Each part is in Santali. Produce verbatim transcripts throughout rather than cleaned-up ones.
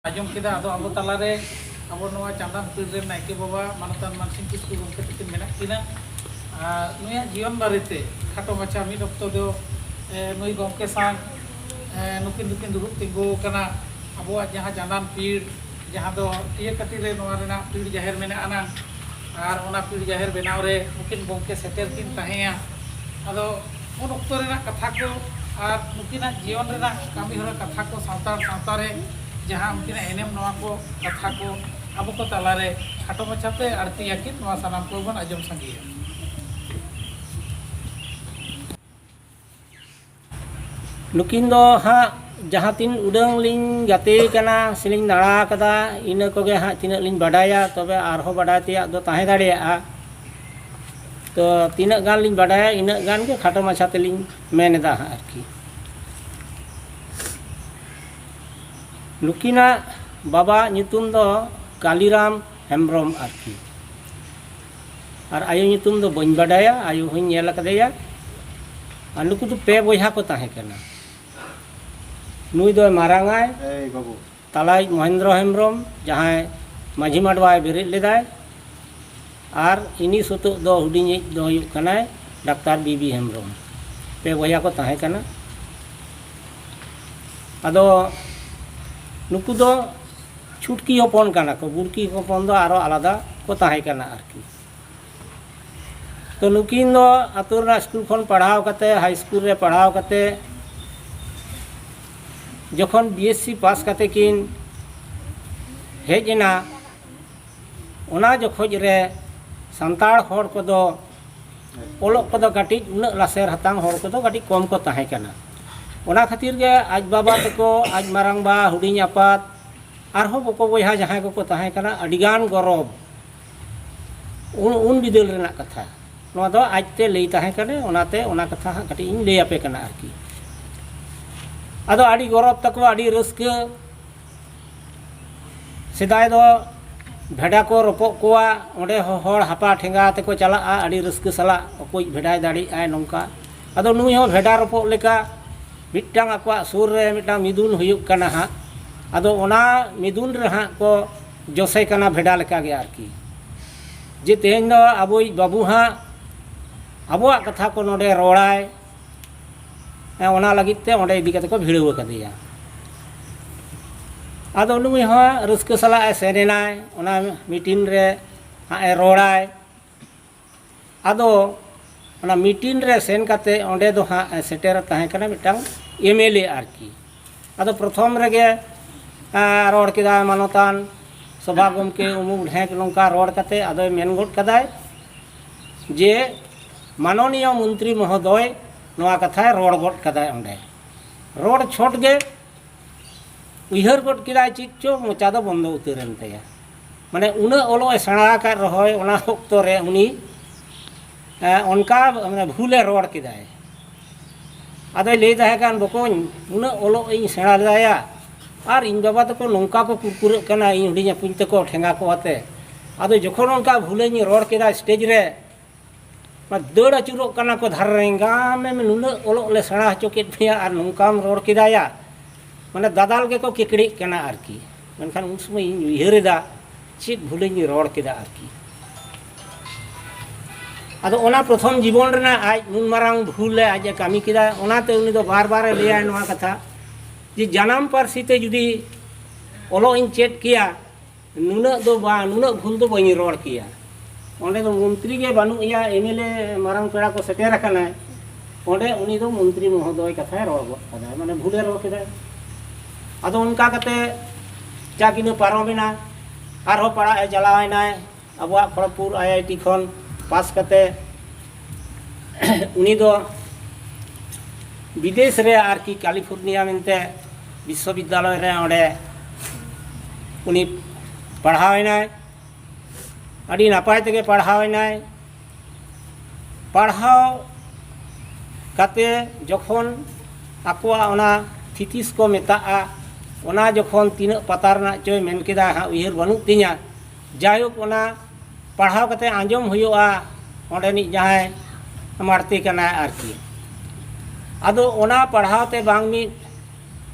ᱟᱸᱡᱚᱢ ᱠᱮᱫᱟ᱾ ᱟᱫᱚ ᱟᱵᱚ ᱛᱟᱞᱟᱨᱮ ᱟᱵᱚ ᱱᱚᱣᱟ ᱪᱟᱸᱫᱟᱱ ᱯᱤᱲ ᱨᱮᱱ ᱱᱟᱭᱠᱮ ᱵᱟᱵᱟ ᱢᱟᱱᱚᱛᱟᱱ ᱢᱟᱱᱥᱤᱝ ᱠᱤᱥᱠᱩ ᱜᱚᱢᱠᱮ ᱛᱟᱹᱠᱤᱱ ᱢᱮᱱᱟᱜ ᱠᱤᱱᱟ᱾ ᱟᱨ ᱱᱩᱭᱟᱜ ᱡᱤᱭᱚᱱ ᱵᱟᱨᱮᱛᱮ ᱠᱷᱟᱴᱚ ᱢᱟᱪᱷᱟ ᱢᱤᱫ ᱚᱠᱛᱚ ᱫᱚ, ᱮ, ᱱᱩᱭ ᱜᱚᱢᱠᱮ ᱥᱟᱶ, ᱮ, ᱱᱩᱠᱤᱱ ᱫᱚᱠᱤᱱ ᱫᱩᱲᱩᱵ ᱛᱤᱸᱜᱩ ᱟᱠᱟᱱᱟ᱾ ᱟᱵᱚᱣᱟᱜ ᱡᱟᱦᱟᱸ ᱪᱟᱸᱫᱟᱱ ᱯᱤᱲ, ᱡᱟᱦᱟᱸ ᱫᱚ ᱴᱤᱭᱟᱹ ᱠᱟᱹᱴᱤ ᱨᱮ ᱱᱚᱣᱟ ᱨᱮᱱᱟᱜ ᱯᱤᱲ ᱡᱟᱦᱮᱨ ᱢᱮᱱᱟᱜ ᱟᱱᱟᱝ, ᱟᱨ ᱚᱱᱟ ᱯᱤᱲ ᱡᱟᱦᱮᱨ ᱵᱮᱱᱟᱣ ᱨᱮ ᱱᱩᱠᱤᱱ ᱜᱚᱢᱠᱮ ᱥᱮᱴᱮᱨ ᱠᱤᱱ ᱛᱟᱦᱮᱸᱭᱟ᱾ ᱟᱫᱚ ᱩᱱ ᱚᱠᱛᱚ ᱨᱮᱱᱟᱜ ᱠᱟᱛᱷᱟ ᱠᱚ ᱟᱨ ᱱᱩᱠᱤᱱᱟᱜ ᱡᱤᱭᱚᱱ ᱨᱮᱱᱟᱜ ᱠᱟᱹᱢᱤ ᱦᱚᱨᱟ ᱠᱟᱛᱷᱟ ᱠᱚ, ᱥᱟᱱᱛᱟᱲ ᱥᱟᱶᱛᱟ ᱨᱮ ᱡᱟᱦᱟᱸ ᱩᱱᱠᱤᱱᱟᱜ ᱮᱱᱮᱢ, ᱱᱚᱣᱟ ᱠᱚ ᱠᱟᱛᱷᱟ ᱠᱚ ᱟᱵᱚ ᱠᱚ ᱛᱟᱞᱟᱨᱮ ᱠᱷᱟᱴᱚ ᱢᱟᱪᱷᱟᱛᱮ ᱟᱹᱲᱛᱤᱭᱟᱠᱤᱱ, ᱱᱚᱣᱟ ᱥᱟᱱᱟᱢ ᱠᱚᱵᱚᱱ ᱟᱸᱡᱚᱢ ᱥᱟᱸᱜᱮᱭᱟ᱾ ᱱᱩᱠᱤᱱ ᱫᱚ ᱦᱟᱸᱜ ᱡᱟᱦᱟᱸ ᱛᱤᱱ ᱩᱰᱟᱹᱝ ᱞᱤᱧ ᱜᱟᱛᱮ ᱠᱟᱱᱟ ᱥᱮᱞᱤᱧ ᱫᱟᱬᱟ ᱟᱠᱟᱫᱟ, ᱤᱱᱟᱹ ᱠᱚᱜᱮ ᱦᱟᱸᱜ ᱛᱤᱱᱟᱹᱜ ᱞᱤᱧ ᱵᱟᱰᱟᱭᱟ᱾ ᱛᱚᱵᱮ ᱟᱨᱦᱚᱸ ᱵᱟᱰᱟᱭ ᱛᱮᱭᱟᱜ ᱫᱚ ᱛᱟᱦᱮᱸ ᱫᱟᱲᱮᱭᱟᱜᱼᱟ᱾ ᱛᱚ ᱛᱤᱱᱟᱹᱜ ᱜᱟᱱ ᱞᱤᱧ ᱵᱟᱰᱟᱭᱟ, ᱤᱱᱟᱹᱜ ᱜᱟᱱ ᱜᱮ ᱠᱷᱟᱴᱚ ᱢᱟᱪᱷᱟ ᱛᱮᱞᱤᱧ ᱢᱮᱱ ᱮᱫᱟ ᱦᱟᱸᱜ ᱟᱨᱠᱤ᱾ ᱱᱩᱠᱤᱱᱟᱜ ᱵᱟᱵᱟ ᱧᱩᱛᱩᱢ ᱫᱚ ᱠᱟᱞᱤᱨᱟᱢ ᱦᱮᱢᱵᱨᱚᱢ ᱟᱨᱠᱤ᱾ ᱟᱨ ᱟᱭᱳ ᱧᱩᱛᱩᱢ ᱫᱚ ᱵᱟᱹᱧ ᱵᱟᱰᱟᱭᱟ, ᱟᱭᱳ ᱦᱚᱸᱧ ᱧᱮᱞ ᱟᱠᱟᱫᱮᱭᱟ᱾ ᱟᱨ ᱱᱩᱠᱩ ᱫᱚ ᱯᱮ ᱵᱚᱭᱦᱟ ᱠᱚ ᱛᱟᱦᱮᱸ ᱠᱟᱱᱟ᱾ ᱱᱩᱭ ᱫᱚᱭ ᱢᱟᱨᱟᱝᱟᱭ, ᱮᱭ ᱵᱟᱹᱵᱩ᱾ ᱛᱟᱞᱟᱭᱤᱡ ᱢᱚᱦᱮᱱᱫᱨᱚ ᱦᱮᱢᱵᱨᱚᱢ, ᱡᱟᱦᱟᱸᱭ ᱢᱟᱹᱡᱷᱤ ᱢᱟᱰᱣᱟᱭ ᱵᱮᱨᱮᱫ ᱞᱮᱫᱟᱭ, ᱟᱨ ᱤᱱᱤ ᱥᱩᱛᱩᱜ ᱫᱚ ᱦᱩᱰᱤᱧᱤᱡ ᱫᱚ ᱦᱩᱭᱩᱜ ᱠᱟᱱᱟᱭ ᱰᱟᱠᱛᱟᱨ ᱵᱤ ᱵᱤ ᱦᱮᱢᱵᱨᱚᱢ᱾ ᱯᱮ ᱵᱚᱭᱦᱟ ᱠᱚ ᱛᱟᱦᱮᱸ ᱠᱟᱱᱟ᱾ ᱟᱫᱚ ᱱᱩᱠᱩ ᱫᱚ ᱪᱷᱩᱴᱠᱤ ᱦᱚᱯᱚᱱ ᱠᱟᱱᱟ ᱠᱚ, ᱵᱩᱲᱠᱤ ᱦᱚᱯᱚᱱ ᱫᱚ ᱟᱨᱚ ᱟᱞᱟᱫᱟ ᱠᱚ ᱛᱟᱦᱮᱸ ᱠᱟᱱᱟ ᱟᱨᱠᱤ᱾ ᱛᱚ ᱱᱩᱠᱤᱱ ᱫᱚ ᱟᱹᱛᱩ ᱨᱮᱱᱟᱜ ᱥᱠᱩᱞ ᱠᱷᱚᱱ ᱯᱟᱲᱦᱟᱣ ᱠᱟᱛᱮ, ᱦᱟᱭ ᱥᱠᱩᱞ ᱨᱮ ᱯᱟᱲᱦᱟᱣ ᱠᱟᱛᱮ, ᱡᱚᱠᱷᱚᱱ ᱵᱤ ᱮᱥ ᱥᱤ ᱯᱟᱥ ᱠᱟᱛᱮ ᱠᱤᱱ ᱦᱮᱡ ᱮᱱᱟ, ᱚᱱᱟ ᱡᱚᱠᱷᱚᱡ ᱨᱮ ᱥᱟᱱᱛᱟᱲ ᱦᱚᱲ ᱠᱚᱫᱚ ᱚᱞᱚᱜ ᱠᱚᱫᱚ ᱠᱟᱹᱴᱤᱡ ᱩᱱᱟᱹᱜ ᱞᱟᱥᱮᱨ ᱦᱟᱛᱟᱝ ᱦᱚᱲ ᱠᱚᱫᱚ ᱠᱟᱹᱴᱤᱡ ᱠᱚᱢ ᱠᱚ ᱛᱟᱦᱮᱸ ᱠᱟᱱᱟ᱾ ᱚᱱᱟ ᱠᱷᱟᱹᱛᱤᱨ ᱜᱮ ᱟᱡ ᱵᱟᱵᱟ ᱛᱟᱠᱚ, ᱟᱡ ᱢᱟᱨᱟᱝ ᱵᱟ, ᱦᱩᱰᱤᱧ ᱟᱯᱟᱛ, ᱟᱨᱦᱚᱸ ᱵᱚᱠᱚ ᱵᱚᱭᱦᱟ ᱡᱟᱦᱟᱸᱭ ᱠᱚᱠᱚ ᱛᱟᱦᱮᱸ ᱠᱟᱱᱟ, ᱟᱹᱰᱤᱜᱟᱱ ᱜᱚᱨᱚᱵᱽ᱾ ᱩᱱ, ᱩᱱ ᱵᱤᱫᱟᱹᱞ ᱨᱮᱱᱟᱜ ᱠᱟᱛᱷᱟ᱾ ᱱᱚᱣᱟ ᱫᱚ ᱟᱡᱛᱮ ᱞᱟᱹᱭ ᱛᱟᱦᱮᱸ ᱠᱟᱱᱟ, ᱚᱱᱟᱛᱮ ᱚᱱᱟ ᱠᱟᱛᱷᱟ ᱦᱟᱸᱜ ᱠᱟᱹᱴᱤᱡ ᱤᱧ ᱞᱟᱹᱭ ᱟᱯᱮ ᱠᱟᱱᱟ ᱟᱨᱠᱤ᱾ ᱟᱫᱚ ᱟᱹᱰᱤ ᱜᱚᱨᱚᱵᱽ ᱛᱟᱠᱚ, ᱟᱹᱰᱤ ᱨᱟᱹᱥᱠᱟᱹ᱾ ᱥᱮᱫᱟᱭ ᱫᱚ ᱵᱷᱮᱰᱟ ᱠᱚ ᱨᱚᱯᱚᱜ ᱠᱚᱣᱟ, ᱚᱸᱰᱮ ᱦᱚᱸ ᱦᱚᱲ ᱦᱟᱯᱟ ᱴᱷᱮᱸᱜᱟ ᱛᱮᱠᱚ ᱪᱟᱞᱟᱜᱼᱟ, ᱟᱹᱰᱤ ᱨᱟᱹᱥᱠᱟᱹ ᱥᱟᱞᱟᱜ ᱚᱠᱚᱭᱤᱡ ᱵᱷᱮᱰᱟᱭ ᱫᱟᱲᱮᱭᱟᱜᱼᱟᱭ ᱱᱚᱝᱠᱟ᱾ ᱟᱫᱚ ᱱᱩᱭ ᱦᱚᱸ ᱵᱷᱮᱰᱟ ᱨᱚᱯᱚᱜ ᱞᱮᱠᱟ ᱢᱤᱫᱴᱟᱝ ᱟᱠᱚᱣᱟᱜ ᱥᱩᱨ ᱨᱮ ᱢᱤᱫᱴᱟᱝ ᱢᱤᱫᱩᱱ ᱦᱩᱭᱩᱜ ᱠᱟᱱᱟ ᱦᱟᱸᱜ᱾ ᱟᱫᱚ ᱚᱱᱟ ᱢᱤᱫᱩᱱ ᱨᱮ ᱦᱟᱸᱜ ᱠᱚ ᱡᱚᱥᱮ ᱠᱟᱱᱟ ᱵᱷᱮᱰᱟ ᱞᱮᱠᱟᱜᱮ ᱟᱨᱠᱤ, ᱡᱮ ᱛᱮᱦᱮᱧ ᱫᱚ ᱟᱵᱚᱭᱤᱡ ᱵᱟᱹᱵᱩ ᱦᱟᱸᱜ ᱟᱵᱚᱣᱟᱜ ᱠᱟᱛᱷᱟ ᱠᱚ ᱱᱚᱰᱮ ᱨᱚᱲᱟᱭ, ᱦᱮᱸ, ᱚᱱᱟ ᱞᱟᱹᱜᱤᱫ ᱛᱮ ᱚᱸᱰᱮ ᱤᱫᱤ ᱠᱟᱛᱮ ᱠᱚ ᱵᱷᱤᱲᱟᱹᱣ ᱟᱠᱟᱫᱮᱭᱟ᱾ ᱟᱫᱚ ᱱᱩᱭ ᱦᱚᱸ ᱨᱟᱹᱥᱠᱟᱹ ᱥᱟᱞᱟᱜ ᱮ ᱥᱮᱱ ᱮᱱᱟᱭ, ᱚᱱᱟ ᱢᱤᱴᱤᱝ ᱨᱮ ᱦᱟᱸᱜ ᱮ ᱨᱚᱲᱟᱭ᱾ ᱟᱫᱚ ᱚᱱᱟ ᱢᱤᱴᱤᱝ ᱨᱮ ᱥᱮᱱ ᱠᱟᱛᱮ ᱚᱸᱰᱮ ᱫᱚ ᱦᱟᱸᱜ ᱮ ᱥᱮᱴᱮᱨ ᱛᱟᱦᱮᱸ ᱠᱟᱱᱟ ᱢᱤᱫᱴᱟᱝ ᱮᱢ ᱮᱞ ᱮ ᱟᱨᱠᱤ᱾ ᱟᱫᱚ ᱯᱨᱚᱛᱷᱚᱢ ᱨᱮᱜᱮ, ᱟᱸ, ᱨᱚᱲ ᱠᱮᱫᱟᱭ ᱢᱟᱱᱚᱛᱟᱱ ᱥᱚᱵᱷᱟ ᱜᱚᱢᱠᱮ ᱩᱢᱩᱠ ᱰᱷᱮᱸᱠ ᱱᱚᱝᱠᱟ ᱨᱚᱲ ᱠᱟᱛᱮ ᱟᱫᱚᱭ ᱢᱮᱱ ᱜᱚᱫ ᱠᱟᱫᱟᱭ ᱡᱮ, "ᱢᱟᱱᱚᱱᱤᱭᱚ ᱢᱚᱱᱛᱨᱤ ᱢᱚᱦᱳᱫᱚᱭ, ᱱᱚᱣᱟ ᱠᱟᱛᱷᱟᱭ ᱨᱚᱲ ᱜᱚᱫ ᱠᱟᱫᱟᱭ ᱚᱸᱰᱮ᱾" ᱨᱚᱲ ᱪᱷᱚᱴ ᱜᱮ ᱩᱭᱦᱟᱹᱨ ᱜᱚᱫ ᱠᱮᱫᱟᱭ, ᱪᱮᱫ ᱪᱚ ᱢᱚᱪᱟ ᱫᱚ ᱵᱚᱱᱫᱚ ᱩᱛᱟᱹᱨ ᱮᱱ ᱛᱟᱭᱟ᱾ ᱢᱟᱱᱮ ᱩᱱᱟᱹᱜ ᱚᱞᱚᱜ ᱮ ᱥᱮᱬᱟ ᱟᱠᱟᱫ ᱨᱮᱦᱚᱸᱭ ᱚᱱᱟ ᱚᱠᱛᱚ ᱨᱮ ᱩᱱᱤ, ᱮᱸ, ᱚᱱᱠᱟ ᱢᱟᱱᱮ ᱵᱷᱩᱞᱮ ᱨᱚᱲ ᱠᱮᱫᱟᱭ᱾ ᱟᱫᱚᱭ ᱞᱟᱹᱭ ᱛᱟᱦᱮᱸ ᱠᱟᱱ, "ᱵᱚᱠᱚᱧ, ᱩᱱᱟᱹᱜ ᱚᱞᱚᱜ ᱤᱧ ᱥᱮᱬᱟ ᱞᱮᱫᱟᱭᱟ, ᱟᱨ ᱤᱧ ᱵᱟᱵᱟ ᱛᱟᱠᱚ ᱱᱚᱝᱠᱟ ᱠᱚ ᱠᱩᱨᱠᱩᱨᱟᱹᱜ ᱠᱟᱱᱟ ᱤᱧ ᱦᱩᱰᱤᱧ ᱦᱚᱯᱚᱧ ᱛᱟᱠᱚ ᱴᱷᱮᱸᱜᱟ ᱠᱚ ᱟᱛᱮ᱾ ᱟᱫᱚ ᱡᱚᱠᱷᱚᱱ ᱚᱱᱠᱟ ᱵᱷᱩᱞᱮᱧ ᱨᱚᱲ ᱠᱮᱫᱟ ᱥᱴᱮᱡᱽ ᱨᱮ, ᱢᱟ ᱫᱟᱹᱲ ᱟᱹᱪᱩᱨᱚᱜ ᱠᱟᱱᱟ ᱠᱚ ᱫᱷᱟᱨᱮ ᱨᱮᱱ, ᱜᱟᱢᱮᱢ ᱱᱩᱱᱟᱹᱜ ᱚᱞᱚᱜ ᱞᱮ ᱥᱮᱬᱟ ᱦᱚᱪᱚ ᱠᱮᱫ ᱢᱮᱭᱟ ᱟᱨ ᱱᱚᱝᱠᱟᱢ ᱨᱚᱲ ᱠᱮᱫᱟᱭᱟ?" ᱢᱟᱱᱮ ᱫᱟᱫᱟᱞ ᱜᱮᱠᱚ ᱠᱮᱠᱲᱮᱜ ᱠᱟᱱᱟ ᱟᱨᱠᱤ᱾ ᱢᱮᱱᱠᱷᱟᱱ ᱩᱱ ᱥᱚᱢᱚᱭ ᱤᱧ ᱩᱭᱦᱟᱹᱨ ᱮᱫᱟ, ᱪᱮᱫ ᱵᱷᱩᱞᱤᱧ ᱨᱚᱲ ᱠᱮᱫᱟ ᱟᱨᱠᱤ᱾ ᱟᱫᱚ ᱚᱱᱟ ᱯᱨᱚᱛᱷᱚᱢ ᱡᱤᱵᱚᱱ ᱨᱮᱱᱟᱜ ᱟᱡ ᱱᱩᱱ ᱢᱟᱨᱟᱝ ᱵᱷᱩᱞ ᱮ ᱟᱡ ᱮ ᱠᱟᱹᱢᱤ ᱠᱮᱫᱟ, ᱚᱱᱟᱛᱮ ᱩᱱᱤ ᱫᱚ ᱵᱟᱨ ᱵᱟᱨ ᱮ ᱞᱟᱹᱭᱟᱭ ᱱᱚᱣᱟ ᱠᱟᱛᱷᱟ, ᱡᱮ ᱡᱟᱱᱟᱢ ᱯᱟᱹᱨᱥᱤ ᱛᱮ ᱡᱩᱫᱤ ᱚᱞᱚᱜ ᱤᱧ ᱪᱮᱫ ᱠᱮᱭᱟ, ᱱᱩᱱᱟᱹᱜ ᱫᱚ ᱵᱟᱝ, ᱱᱩᱱᱟᱹᱜ ᱵᱷᱩᱞ ᱫᱚ ᱵᱟᱹᱧ ᱨᱚᱲ ᱠᱮᱭᱟ᱾ ᱚᱸᱰᱮ ᱫᱚ ᱢᱚᱱᱛᱨᱤ ᱜᱮ ᱵᱟᱹᱱᱩᱜ ᱮᱭᱟ, ᱮᱢ ᱮᱞ ᱮ ᱢᱟᱨᱟᱝ ᱯᱮᱲᱟ ᱠᱚ ᱥᱮᱴᱮᱨ ᱟᱠᱟᱱᱟᱭ, ᱚᱸᱰᱮ ᱩᱱᱤ ᱫᱚ ᱢᱚᱱᱛᱨᱤ ᱢᱚᱦᱳᱫᱚᱭ ᱠᱟᱛᱷᱟᱭ ᱨᱚᱲ ᱜᱚᱫ ᱠᱟᱫᱟᱭ, ᱢᱟᱱᱮ ᱵᱷᱩᱞᱮ ᱨᱚᱲ ᱠᱮᱫᱟᱭ᱾ ᱟᱫᱚ ᱚᱱᱠᱟ ᱠᱟᱛᱮ ᱡᱟᱠ ᱤᱱᱟᱹ ᱯᱟᱨᱚᱢᱮᱱᱟ, ᱟᱨᱦᱚᱸ ᱯᱟᱲᱦᱟᱜ ᱮ ᱪᱟᱞᱟᱣ ᱮᱱᱟᱭ ᱟᱵᱚᱣᱟᱜ ᱠᱷᱚᱲᱚᱜᱽᱯᱩᱨ ᱟᱭ ᱟᱭ ᱴᱤ ᱠᱷᱚᱱ ᱯᱟᱥ ᱠᱟᱛᱮ ᱩᱱᱤ ᱫᱚ ᱵᱤᱫᱮᱥ ᱨᱮ ᱟᱨᱠᱤ ᱠᱟᱞᱤᱯᱷᱳᱨᱱᱤᱭᱟ ᱢᱮᱱᱛᱮ ᱵᱤᱥᱥᱚᱵᱤᱫᱽᱫᱟᱞᱚᱭ ᱨᱮ ᱚᱸᱰᱮ ᱩᱱᱤ ᱯᱟᱲᱦᱟᱣ ᱮᱱᱟᱭ᱾ ᱟᱹᱰᱤ ᱱᱟᱯᱟᱭ ᱛᱮᱜᱮ ᱯᱟᱲᱦᱟᱣ ᱮᱱᱟᱭ᱾ ᱯᱟᱲᱦᱟᱣ ᱠᱟᱛᱮ ᱡᱚᱠᱷᱚᱱ ᱟᱠᱚᱣᱟᱜ ᱚᱱᱟ ᱛᱷᱤᱛᱤᱥ ᱠᱚ ᱢᱮᱛᱟᱜᱼᱟ, ᱚᱱᱟ ᱡᱚᱠᱷᱚᱱ ᱛᱤᱱᱟᱹᱜ ᱯᱟᱛᱟ ᱨᱮᱱᱟᱜ ᱪᱚᱭ ᱢᱮᱱ ᱠᱮᱫᱟ ᱦᱟᱸᱜ, ᱩᱭᱦᱟᱹᱨ ᱵᱟᱹᱱᱩᱜ ᱛᱤᱧᱟ᱾ ᱡᱟᱭᱦᱳᱠ, ᱚᱱᱟ ᱯᱟᱲᱦᱟᱣ ᱠᱟᱛᱮ ᱟᱸᱡᱚᱢ ᱦᱩᱭᱩᱜᱼᱟ, ᱚᱸᱰᱮᱱᱤᱡ ᱡᱟᱦᱟᱸᱭ ᱢᱟᱲᱛᱮ ᱠᱟᱱᱟᱭ ᱟᱨᱠᱤ᱾ ᱟᱫᱚ ᱚᱱᱟ ᱯᱟᱲᱦᱟᱣ ᱛᱮ ᱵᱟᱝ ᱢᱤᱫ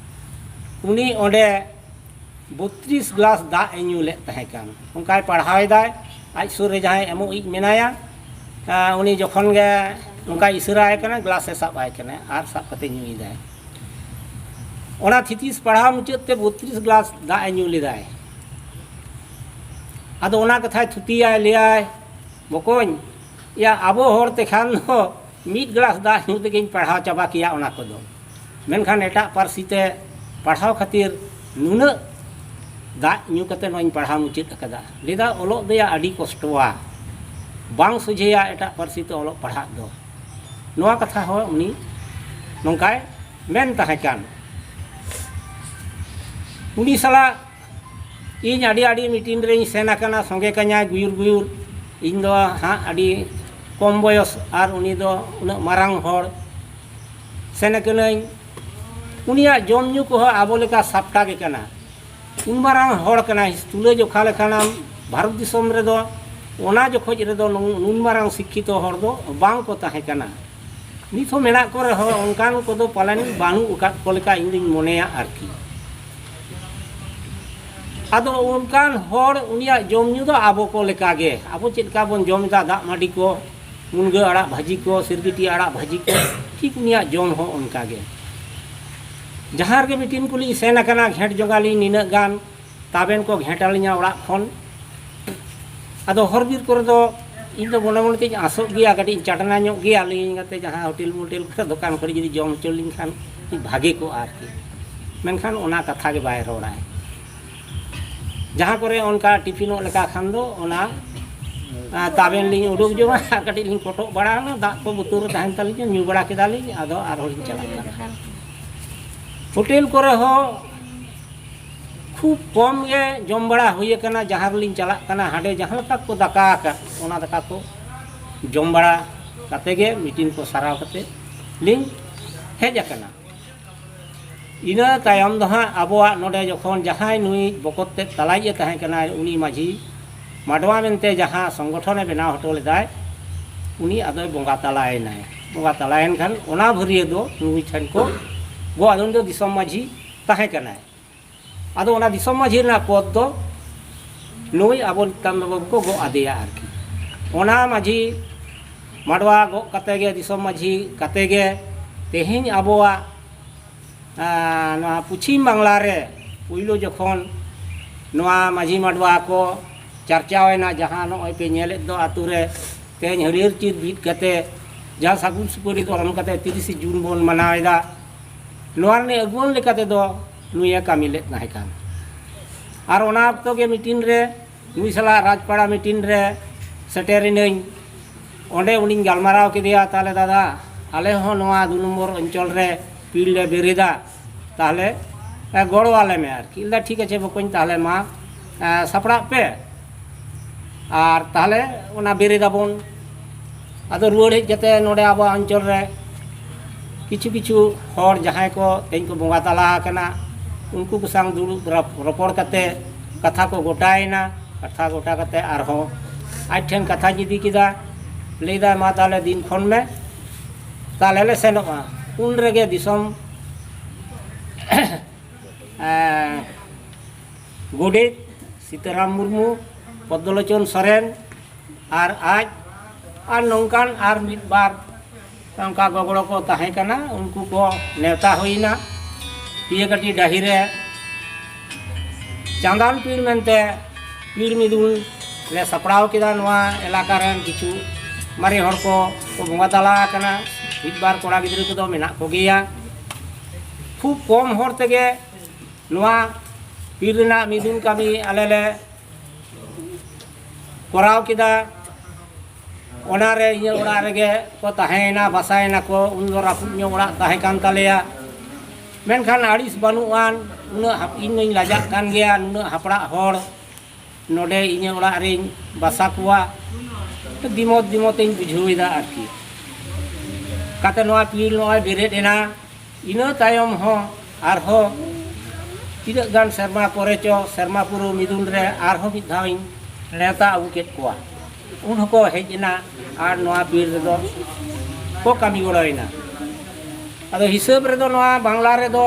ᱩᱱᱤ ᱚᱸᱰᱮ ᱵᱚᱛᱨᱤᱥ ᱜᱞᱟᱥ ᱫᱟᱜ ᱮ ᱧᱩ ᱞᱮᱫ ᱛᱟᱦᱮᱸ ᱠᱟᱱ᱾ ᱚᱱᱠᱟᱭ ᱯᱟᱲᱦᱟᱣ ᱮᱫᱟᱭ, ᱟᱡ ᱥᱩᱨ ᱨᱮ ᱡᱟᱦᱟᱸᱭ ᱮᱢᱚᱜ ᱤᱡ ᱢᱮᱱᱟᱭᱟ, ᱟᱸ, ᱩᱱᱤ ᱡᱚᱠᱷᱚᱱ ᱜᱮ ᱚᱱᱠᱟᱭ ᱤᱥᱟᱹᱨᱟ ᱟᱭ ᱠᱟᱱᱟ, ᱜᱞᱟᱥ ᱮ ᱥᱟᱵ ᱟᱭ ᱠᱟᱱᱟ ᱟᱨ ᱥᱟᱵ ᱠᱟᱛᱮ ᱧᱩᱭᱮᱫᱟᱭ᱾ ᱚᱱᱟ ᱛᱷᱤᱛᱤᱥ ᱯᱟᱲᱦᱟᱣ ᱢᱩᱪᱟᱹᱫ ᱛᱮ ᱵᱚᱛᱨᱤᱥ ᱜᱞᱟᱥ ᱫᱟᱜ ᱮ ᱧᱩ ᱞᱮᱫᱟᱭ᱾ ᱟᱫᱚ ᱚᱱᱟ ᱠᱟᱛᱷᱟᱭ ᱛᱷᱩᱛᱤᱭᱟᱭ, ᱞᱟᱹᱭᱟᱭ, "ᱵᱚᱠᱚᱧ, ᱭᱟ, ᱟᱵᱚ ᱦᱚᱲ ᱛᱮᱠᱷᱟᱱ ᱫᱚ ᱢᱤᱫ ᱜᱞᱟᱥ ᱫᱟᱜ ᱧᱩ ᱛᱮᱜᱮᱧ ᱯᱟᱲᱦᱟᱣ ᱪᱟᱵᱟ ᱠᱮᱭᱟ ᱚᱱᱟ ᱠᱚᱫᱚ, ᱢᱮᱱᱠᱷᱟᱱ ᱮᱴᱟᱜ ᱯᱟᱹᱨᱥᱤ ᱛᱮ ᱯᱟᱲᱦᱟᱣ ᱠᱷᱟᱹᱛᱤᱨ ᱱᱩᱱᱟᱹᱜ ᱫᱟᱜ ᱧᱩ ᱠᱟᱛᱮ ᱱᱚᱣᱟᱧ ᱯᱟᱲᱦᱟᱣ ᱢᱩᱪᱟᱹᱫ ᱟᱠᱟᱫᱟ᱾" ᱞᱟᱹᱭᱫᱟ, "ᱚᱞᱚᱜ ᱫᱚᱭᱟ ᱟᱹᱰᱤ ᱠᱚᱥᱴᱚᱣᱟ, ᱵᱟᱝ ᱥᱚᱡᱷᱮᱭᱟ ᱮᱴᱟᱜ ᱯᱟᱹᱨᱥᱤ ᱛᱮ ᱚᱞᱚᱜ ᱯᱟᱲᱦᱟᱜ ᱫᱚ᱾" ᱱᱚᱣᱟ ᱠᱟᱛᱷᱟ ᱦᱚᱸ ᱩᱱᱤ ᱱᱚᱝᱠᱟᱭ ᱢᱮᱱ ᱛᱟᱦᱮᱸ ᱠᱟᱱ᱾ ᱩᱱᱤ ᱥᱟᱞᱟᱜ ᱤᱧ ᱟᱹᱰᱤ ᱟᱹᱰᱤ ᱢᱤᱴᱤᱝ ᱨᱮᱧ ᱥᱮᱱ ᱟᱠᱟᱱᱟ, ᱥᱚᱸᱜᱮ ᱠᱟᱹᱧᱟᱭ ᱜᱩᱭᱩᱨ ᱜᱩᱭᱩᱨ᱾ ᱤᱧ ᱫᱚ ᱦᱟᱸᱜ ᱟᱹᱰᱤ ᱠᱚᱢ ᱵᱚᱭᱚᱥ ᱟᱨ ᱩᱱᱤ ᱫᱚ ᱩᱱᱟᱹᱜ ᱢᱟᱨᱟᱝ ᱦᱚᱲ᱾ ᱥᱮᱱ ᱟᱠᱟᱱᱟᱹᱧ᱾ ᱩᱱᱤᱭᱟᱜ ᱡᱚᱢ ᱧᱩ ᱠᱚᱦᱚᱸ ᱟᱵᱚ ᱞᱮᱠᱟ ᱥᱟᱯᱴᱟ ᱜᱮ ᱠᱟᱱᱟ᱾ ᱩᱱ ᱢᱟᱨᱟᱝ ᱦᱚᱲ ᱠᱟᱱᱟᱭ, ᱛᱩᱞᱟᱹ ᱡᱚᱠᱷᱟ ᱞᱮᱠᱷᱟᱱᱟᱢ ᱵᱷᱟᱨᱚᱛ ᱫᱤᱥᱚᱢ ᱨᱮᱫᱚ ᱚᱱᱟ ᱡᱚᱠᱷᱚᱡ ᱨᱮᱫᱚ ᱱᱩᱱ ᱱᱩᱱ ᱢᱟᱨᱟᱝ ᱥᱤᱠᱠᱷᱤᱛᱚ ᱦᱚᱲ ᱫᱚ ᱵᱟᱝ ᱠᱚ ᱛᱟᱦᱮᱸ ᱠᱟᱱᱟ᱾ ᱱᱤᱛ ᱦᱚᱸ ᱢᱮᱱᱟᱜ ᱠᱚ ᱨᱮᱦᱚᱸ ᱚᱱᱠᱟᱱ ᱠᱚᱫᱚ ᱯᱟᱞᱮᱱ ᱵᱟᱹᱱᱩᱜ ᱟᱠᱟᱫ ᱠᱚ ᱞᱮᱠᱟ ᱤᱧ ᱫᱩᱧ ᱢᱚᱱᱮᱭᱟ ᱟᱨᱠᱤ᱾ ᱟᱫᱚ ᱚᱱᱠᱟᱱ ᱦᱚᱲ ᱩᱱᱤᱭᱟᱜ ᱡᱚᱢ ᱧᱩ ᱫᱚ ᱟᱵᱚ ᱠᱚ ᱞᱮᱠᱟ ᱜᱮ, ᱟᱵᱚ ᱪᱮᱫ ᱞᱮᱠᱟ ᱵᱚᱱ ᱡᱚᱢ ᱮᱫᱟ, ᱫᱟᱜ ᱢᱟᱹᱰᱤ ᱠᱚ, ᱢᱩᱱᱜᱟᱹ ᱟᱲᱟᱜ ᱵᱷᱟᱹᱡᱤ ᱠᱚ, ᱥᱤᱨᱜᱤᱴᱤ ᱟᱲᱟᱜ ᱵᱷᱟᱹᱡᱤ ᱠᱚ, ᱴᱷᱤᱠ ᱩᱱᱤᱭᱟᱜ ᱡᱚᱢ ᱦᱚᱸ ᱚᱱᱠᱟ ᱜᱮ᱾ ᱡᱟᱦᱟᱸ ᱨᱮᱜᱮ ᱢᱤᱴᱤᱝ ᱠᱚᱞᱤᱧ ᱥᱮᱱ ᱟᱠᱟᱱᱟ, ᱜᱷᱮᱸᱴ ᱡᱚᱝᱟᱞᱤᱧ ᱱᱤᱱᱟᱹᱜ ᱜᱟᱱ, ᱛᱟᱵᱮᱱ ᱠᱚ ᱜᱷᱮᱸᱴ ᱟᱹᱞᱤᱧᱟ ᱚᱲᱟᱜ ᱠᱷᱚᱱ᱾ ᱟᱫᱚ ᱦᱚᱨ ᱵᱤᱨ ᱠᱚᱨᱮ ᱫᱚ ᱤᱧ ᱫᱚ ᱢᱚᱱᱮ ᱢᱚᱱᱮ ᱛᱤᱧ ᱟᱸᱥᱚᱜ ᱜᱮᱭᱟ, ᱠᱟᱹᱴᱤᱡ ᱤᱧ ᱪᱟᱴᱱᱟ ᱧᱚᱜ ᱜᱮᱭᱟ ᱞᱟᱹᱭᱟᱹᱧ ᱠᱟᱛᱮ, ᱡᱟᱦᱟᱸ ᱦᱳᱴᱮᱞ ᱢᱳᱴᱮᱞ ᱠᱚᱨᱮ, ᱫᱚᱠᱟᱱ ᱠᱚᱨᱮ ᱡᱩᱫᱤ ᱡᱚᱢ ᱦᱚᱪᱚ ᱞᱤᱧ ᱠᱷᱟᱱ ᱠᱟᱹᱴᱤᱡ ᱵᱷᱟᱜᱮ ᱠᱚᱜᱼᱟ ᱟᱨᱠᱤ᱾ ᱢᱮᱱᱠᱷᱟᱱ ᱚᱱᱟ ᱠᱟᱛᱷᱟ ᱜᱮ ᱵᱟᱭ ᱨᱚᱲᱟᱭ᱾ ᱡᱟᱦᱟᱸ ᱠᱚᱨᱮ ᱚᱱᱠᱟ ᱴᱤᱯᱷᱤᱱᱚᱜ ᱞᱮᱠᱟ ᱠᱷᱟᱱ ᱫᱚ ᱚᱱᱟ, ᱟᱸ, ᱛᱟᱵᱮᱱ ᱞᱤᱧ ᱩᱰᱩᱠ ᱡᱚᱝᱟ ᱟᱨ ᱠᱟᱹᱴᱤᱡ ᱞᱤᱧ ᱠᱚᱴᱚᱜ ᱵᱟᱲᱟᱣᱱᱟ, ᱫᱟᱜ ᱠᱚ ᱵᱚᱛᱚᱞ ᱨᱮ ᱛᱟᱦᱮᱱ ᱛᱟᱹᱞᱤᱧᱟ, ᱧᱩ ᱵᱟᱲᱟ ᱠᱮᱫᱟᱞᱤᱧ, ᱟᱫᱚ ᱟᱨᱦᱚᱸ ᱞᱤᱧ ᱪᱟᱞᱟᱜ ᱠᱟᱱᱟ᱾ ᱦᱳᱴᱮᱞ ᱠᱚᱨᱮ ᱦᱚᱸ ᱠᱷᱩᱵ ᱠᱚᱢ ᱜᱮ ᱡᱚᱢ ᱵᱟᱲᱟ ᱦᱩᱭ ᱟᱠᱟᱱᱟ᱾ ᱡᱟᱦᱟᱸ ᱨᱮᱞᱤᱧ ᱪᱟᱞᱟᱜ ᱠᱟᱱᱟ, ᱦᱟᱸᱰᱮ ᱡᱟᱦᱟᱸ ᱞᱮᱠᱟ ᱠᱚ ᱫᱟᱠᱟ ᱟᱠᱟᱫ, ᱚᱱᱟ ᱫᱟᱠᱟ ᱠᱚ ᱡᱚᱢ ᱵᱟᱲᱟ ᱠᱟᱛᱮ ᱜᱮ ᱢᱤᱴᱤᱝ ᱠᱚ ᱥᱟᱨᱟᱣ ᱠᱟᱛᱮ ᱞᱤᱧ ᱦᱮᱡ ᱟᱠᱟᱱᱟ᱾ ᱤᱱᱟᱹ ᱛᱟᱭᱚᱢ ᱫᱚ ᱦᱟᱸᱜ ᱟᱵᱚᱣᱟᱜ ᱱᱚᱰᱮ ᱡᱚᱠᱷᱚᱱ ᱡᱟᱦᱟᱸᱭ ᱱᱩᱭ ᱵᱚᱠᱚᱛ ᱛᱮᱫ ᱛᱟᱞᱟᱭᱤᱡ ᱮ ᱛᱟᱦᱮᱸ ᱠᱟᱱᱟᱭ, ᱩᱱᱤ ᱢᱟᱹᱡᱷᱤ ᱢᱟᱰᱣᱟ ᱢᱮᱱᱛᱮ ᱡᱟᱦᱟᱸ ᱥᱚᱝᱜᱚᱴᱷᱚᱱᱮ ᱵᱮᱱᱟᱣ ᱦᱚᱴᱚ ᱞᱮᱫᱟᱭ, ᱩᱱᱤ ᱟᱫᱚᱭ ᱵᱚᱸᱜᱟ ᱛᱟᱞᱟᱭᱮᱱᱟᱭ᱾ ᱵᱚᱸᱜᱟ ᱛᱟᱞᱟᱭᱮᱱ ᱠᱷᱟᱱ ᱚᱱᱟ ᱵᱷᱟᱹᱨᱭᱟᱹ ᱫᱚ ᱱᱩᱭ ᱴᱷᱮᱱ ᱠᱚ, ᱜᱚ ᱟᱫᱚ ᱩᱱᱤ ᱫᱚ ᱫᱤᱥᱚᱢ ᱢᱟᱹᱡᱷᱤ ᱛᱟᱦᱮᱸ ᱠᱟᱱᱟᱭ᱾ ᱟᱫᱚ ᱚᱱᱟ ᱫᱤᱥᱚᱢ ᱢᱟᱹᱡᱷᱤ ᱨᱮᱱᱟᱜ ᱯᱚᱫᱽ ᱫᱚ ᱱᱩᱭ ᱟᱵᱚ ᱱᱤᱛᱟᱱᱫᱚ ᱵᱟᱹᱵᱩ ᱠᱚ ᱜᱚᱜ ᱟᱫᱮᱭᱟ ᱟᱨᱠᱤ᱾ ᱚᱱᱟ ᱢᱟᱹᱡᱷᱤ ᱢᱟᱰᱣᱟ ᱜᱚᱜ ᱠᱟᱛᱮ ᱜᱮ, ᱫᱤᱥᱚᱢ ᱢᱟᱹᱡᱷᱤ ᱠᱟᱛᱮ ᱜᱮ ᱛᱮᱦᱮᱧ ᱟᱵᱚᱣᱟᱜ, ᱟᱸ, ᱱᱚᱣᱟ ᱯᱚᱪᱷᱤᱢ ᱵᱟᱝᱞᱟ ᱨᱮ ᱯᱩᱭᱞᱩ ᱡᱚᱠᱷᱚᱱ ᱱᱚᱣᱟ ᱢᱟᱹᱡᱷᱤ ᱢᱟᱰᱣᱟ ᱠᱚ ᱪᱟᱨᱪᱟᱣᱮᱱᱟ, ᱡᱟᱦᱟᱸ ᱱᱚᱜᱼᱚᱭ ᱯᱮ ᱧᱮᱞᱮᱫ ᱫᱚ ᱟᱹᱛᱩ ᱨᱮ ᱛᱮᱦᱮᱧ ᱦᱟᱹᱨᱭᱟᱹᱲ ᱪᱤᱨ ᱵᱤᱫ ᱠᱟᱛᱮ ᱡᱟᱦᱟᱸ ᱥᱟᱹᱜᱩᱱ ᱥᱩᱯᱟᱹᱨᱤ ᱫᱷᱚᱨᱚᱢ ᱠᱟᱛᱮ ᱛᱤᱨᱤᱥᱮ ᱡᱩᱱ ᱵᱚᱱ ᱢᱟᱱᱟᱣ ᱮᱫᱟ, ᱱᱚᱣᱟ ᱨᱤᱱᱤᱡ ᱟᱹᱜᱩᱣᱟᱹᱱ ᱞᱮᱠᱟ ᱛᱮᱫᱚ ᱱᱩᱭᱮ ᱠᱟᱹᱢᱤ ᱞᱮᱫ ᱛᱟᱦᱮᱸ ᱠᱟᱱ᱾ ᱟᱨ ᱚᱱᱟ ᱚᱠᱛᱚ ᱜᱮ ᱢᱤᱴᱤᱝ ᱨᱮ ᱱᱩᱭ ᱥᱟᱞᱟᱜ ᱨᱟᱡᱽᱯᱟᱲᱟ ᱢᱤᱴᱤᱝ ᱨᱮ ᱥᱮᱴᱮᱨ ᱮᱱᱟᱹᱧ᱾ ᱚᱸᱰᱮ ᱩᱱᱤᱧ ᱜᱟᱞᱢᱟᱨᱟᱣ ᱠᱮᱫᱮᱭᱟ, "ᱛᱟᱦᱞᱮ ᱫᱟᱫᱟ, ᱟᱞᱮ ᱦᱚᱸ ᱱᱚᱣᱟ ᱫᱩ ᱱᱚᱢᱵᱚᱨ ᱚᱧᱪᱚᱞ ᱨᱮ ᱯᱤᱲ ᱞᱮ ᱵᱮᱨᱮᱫᱟ, ᱛᱟᱦᱞᱮ, ᱮ, ᱜᱚᱲᱚ ᱟᱞᱮ ᱢᱮ" ᱟᱨᱠᱤ᱾ ᱞᱟᱹᱭᱫᱟ, "ᱴᱷᱤᱠ ᱟᱪᱷᱮ ᱵᱚᱠᱚᱧ, ᱛᱟᱦᱞᱮ ᱢᱟ, ᱮ, ᱥᱟᱯᱲᱟᱜ ᱯᱮ, ᱟᱨ ᱛᱟᱦᱞᱮ ᱚᱱᱟ ᱵᱮᱨᱮᱫᱟᱵᱚᱱ᱾" ᱟᱫᱚ ᱨᱩᱣᱟᱹᱲ ᱦᱮᱡ ᱠᱟᱛᱮ ᱱᱚᱰᱮ ᱟᱵᱚᱣᱟᱜ ᱚᱧᱪᱚᱞ ᱨᱮ ᱠᱤᱪᱷᱩ ᱠᱤᱪᱷᱩ ᱦᱚᱲ ᱡᱟᱦᱟᱸᱭ ᱠᱚ ᱛᱮᱦᱮᱧ ᱠᱚ ᱵᱚᱸᱜᱟ ᱛᱟᱞᱟ ᱟᱠᱟᱱᱟ, ᱩᱱᱠᱩ ᱠᱚ ᱥᱟᱶ ᱫᱩᱲᱩᱵ ᱨᱚᱯ-, ᱨᱚᱯᱚᱲ ᱠᱟᱛᱮ ᱠᱟᱛᱷᱟ ᱠᱚ ᱜᱚᱴᱟᱭᱮᱱᱟ᱾ ᱠᱟᱛᱷᱟ ᱜᱚᱴᱟ ᱠᱟᱛᱮ ᱟᱨᱦᱚᱸ ᱟᱡ ᱴᱷᱮᱱ ᱠᱟᱛᱷᱟᱧ ᱤᱫᱤ ᱠᱮᱫᱟ, ᱞᱟᱹᱭᱫᱟᱭ, "ᱢᱟ ᱛᱟᱦᱞᱮ ᱫᱤᱱ ᱠᱷᱚᱱ ᱢᱮ, ᱛᱟᱦᱞᱮ ᱞᱮ ᱥᱮᱱᱚᱜᱼᱟ᱾" ᱩᱱ ᱨᱮᱜᱮ ᱫᱤᱥᱚᱢ, ᱮᱸ, ᱜᱚᱰᱮᱛ ᱥᱤᱛᱟᱹᱨᱟᱢ ᱢᱩᱨᱢᱩ, ᱯᱚᱫᱽᱫᱚᱞᱳᱪᱚᱱ ᱥᱚᱨᱮᱱ ᱟᱨ ᱟᱡ ᱟᱨ ᱱᱚᱝᱠᱟᱱ ᱟᱨ ᱢᱤᱫ ᱵᱟᱨ ᱚᱱᱠᱟ ᱜᱚᱜᱚᱲᱚ ᱠᱚ ᱛᱟᱦᱮᱸ ᱠᱟᱱᱟ, ᱩᱱᱠᱩ ᱠᱚ ᱱᱮᱣᱛᱟ ᱦᱩᱭᱱᱟ᱾ ᱯᱤᱭᱟᱹᱠᱟᱹᱴᱤ ᱰᱟᱹᱦᱤ ᱨᱮ ᱪᱟᱸᱫᱟᱱ ᱯᱤᱲ ᱢᱮᱱᱛᱮ ᱯᱤᱲ ᱢᱤᱫᱩᱱ ᱞᱮ ᱥᱟᱯᱲᱟᱣ ᱠᱮᱫᱟ᱾ ᱱᱚᱣᱟ ᱮᱞᱟᱠᱟ ᱨᱮᱱ ᱠᱤᱪᱷᱩ ᱢᱟᱨᱮ ᱦᱚᱲ ᱠᱚ ᱠᱚ ᱵᱚᱸᱜᱟ ᱛᱟᱞᱟ ᱟᱠᱟᱱᱟ, ᱢᱤᱫ ᱵᱟᱨ ᱠᱚᱲᱟ ᱜᱤᱫᱽᱨᱟᱹ ᱠᱚᱫᱚ ᱢᱮᱱᱟᱜ ᱠᱚᱜᱮᱭᱟ᱾ ᱠᱷᱩᱵ ᱠᱚᱢ ᱦᱚᱲ ᱛᱮᱜᱮ ᱱᱚᱣᱟ ᱯᱤᱲ ᱨᱮᱱᱟᱜ ᱢᱤᱫᱩᱱ ᱠᱟᱹᱢᱤ ᱟᱞᱮ ᱞᱮ ᱠᱚᱨᱟᱣ ᱠᱮᱫᱟ᱾ ᱚᱱᱟᱨᱮ ᱤᱧᱟᱹᱜ ᱚᱲᱟᱜ ᱨᱮᱜᱮ ᱠᱚ ᱛᱟᱦᱮᱸᱭᱮᱱᱟ, ᱵᱟᱥᱟᱭᱮᱱᱟ ᱠᱚ᱾ ᱩᱱᱫᱚ ᱨᱟᱹᱯᱩᱫ ᱧᱚᱜ ᱚᱲᱟᱜ ᱛᱟᱦᱮᱸ ᱠᱟᱱ ᱛᱟᱞᱮᱭᱟ, ᱢᱮᱱᱠᱷᱟᱱ ᱟᱹᱲᱤᱥ ᱵᱟᱹᱱᱩᱜ ᱟᱱ, ᱩᱱᱟᱹᱜ ᱦᱟᱯ-, ᱤᱧ ᱫᱚᱧ ᱞᱟᱡᱟᱜ ᱠᱟᱱ ᱜᱮᱭᱟ, ᱱᱩᱱᱟᱹᱜ ᱦᱟᱯᱲᱟᱜ ᱦᱚᱲ ᱱᱚᱰᱮ ᱤᱧᱟᱹᱜ ᱚᱲᱟᱜ ᱨᱤᱧ ᱵᱟᱥᱟ ᱠᱚᱣᱟ᱾ ᱫᱤᱢᱚᱛ ᱫᱤᱢᱚᱛ ᱤᱧ ᱵᱩᱡᱷᱟᱹᱣ ᱮᱫᱟ ᱟᱨᱠᱤ᱾ ᱠᱟᱛᱮ ᱱᱚᱣᱟ ᱯᱤᱲ ᱱᱚᱜᱼᱚᱭ ᱵᱮᱨᱮᱫ ᱮᱱᱟ, ᱤᱱᱟᱹ ᱛᱟᱭᱚᱢ ᱦᱚᱸ ᱟᱨᱦᱚᱸ ᱛᱤᱱᱟᱹᱜ ᱜᱟᱱ ᱥᱮᱨᱢᱟ ᱯᱚᱨᱮ ᱪᱚ ᱥᱮᱨᱢᱟ ᱯᱩᱨᱟᱹᱣ ᱢᱤᱫᱩᱱ ᱨᱮ ᱟᱨᱦᱚᱸ ᱢᱤᱫ ᱫᱷᱟᱣ ᱤᱧ ᱱᱮᱣᱛᱟ ᱟᱹᱜᱩ ᱠᱮᱫ ᱠᱚᱣᱟ᱾ ᱩᱱ ᱦᱚᱸᱠᱚ ᱦᱮᱡ ᱮᱱᱟ ᱟᱨ ᱱᱚᱣᱟ ᱯᱤᱲ ᱨᱮᱫᱚ ᱠᱚ ᱠᱟᱹᱢᱤ ᱜᱚᱲᱚᱭᱮᱱᱟ᱾ ᱟᱫᱚ ᱦᱤᱥᱟᱹᱵ ᱨᱮᱫᱚ ᱱᱚᱣᱟ ᱵᱟᱝᱞᱟ ᱨᱮᱫᱚ